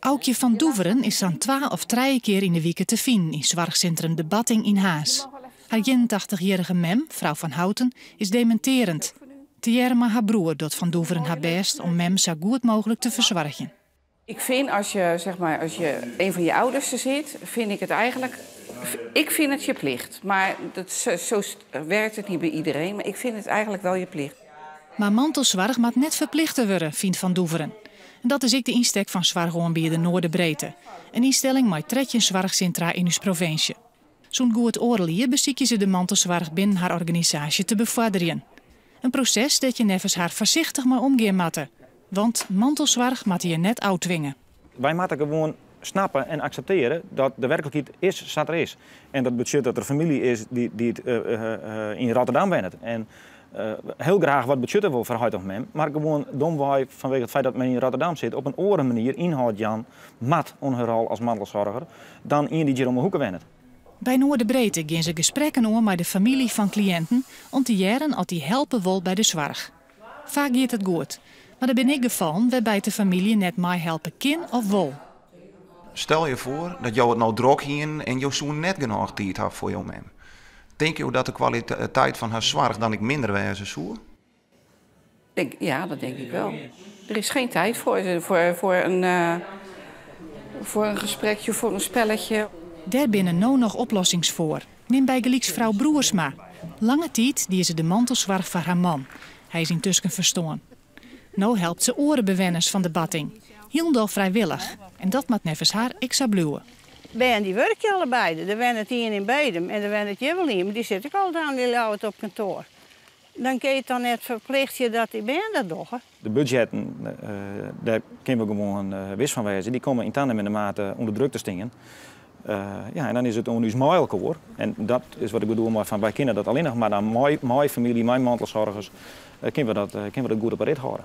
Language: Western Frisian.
Aukje van Doeveren is sa'n twa of trije kear yn de wike te finen yn soarchsintrum De Batting yn Harns. Har 81-jierrige mem, frou Van Houten, is demintearjend. Tegearre mei har broer docht Van Doeveren har bêst om mem sa goed mooglik te fersoargjen. Ik vind als je, zeg maar, als je een van je ouders er zit, vind ik het eigenlijk. Ik vind het je plicht. Maar dat, zo werkt het niet bij iedereen. Maar ik vind het eigenlijk wel je plicht. Mar mantelsoarch moat net ferplichte wurde, fynt Van Doeveren. En dat is ek de ynstek fan soarchoanbieder Noorderbreedte. In ynstelling mei 13 soarchsintra yn ús provinsje. Sûnt goed oardel jier besykje se de mantelsoarch binnen har organisaasje te befoarderjen. In proses dêr't je neffens har foarsichtich mei omgean moatte. Want mantelsoarch moatte je net ôftwinge. Wy moatte gewoan snappe en akseptearje dat de werklikheid is sa't er is. En dat betsjut dat der famylje is dy't yn Rotterdam wennet. En hiel graach wat betsjutte wol foar heit of mem, mar gewoan domwei fanwege it feit dat men yn Rotterdam sit op in oare manier ynhâld jaan moat oan har rol as mantelsoarger dan ien dy't hjir om 'e hoeke wennet. By Noorderbreedte gean se gesprekken oan mei de famylje fan kliïnten om te hearren oft dy helpe wol by de soarch. Faak giet it goed, mar der binne ek gefallen wêrby't de famylje net meihelpe kin of wol. Stel je foar dat jo it no drok hienen en jo soenen net genôch tiid hawwe foar jo mem. Tinke jo dat de kwaliteit fan har soarch dan ek minder wêze soe? Denk, ja, dat denk ik wel. Er is geen tijd voor een gesprekje, voor een spelletje. Dêr binne no noch oplossings foar. Nim bygelyks frou Broersma. Lange tiid die se de mantelsoarch foar har man. Hy is yntusken ferstoarn. No helpt se oare bewenners fan De Batting. Hielendal frijwillich. En dat moat neffens har ek sa bliuwe. Bern dy wurkje allebeide. Der wennet ien yn Bedum en der wennet hjir wol ien, mar dy sit ek al dan yn Ljouwert op kantoar. Dan kinne je it dan net ferplichtsje dat dy bern dat dogge. De budzjetten, dêr kinne we gewoan wis fan wêze, dy komme yn tanimmende mate ûnder druk te stean. Ja, en dan is it oan ús mei elkoar. En dat is wat ik bedoel mei fan wy kinne dat allinnich mar dan mei famylje, mei mantelsoargers, kinne we dat goed op 'e rit hâlde.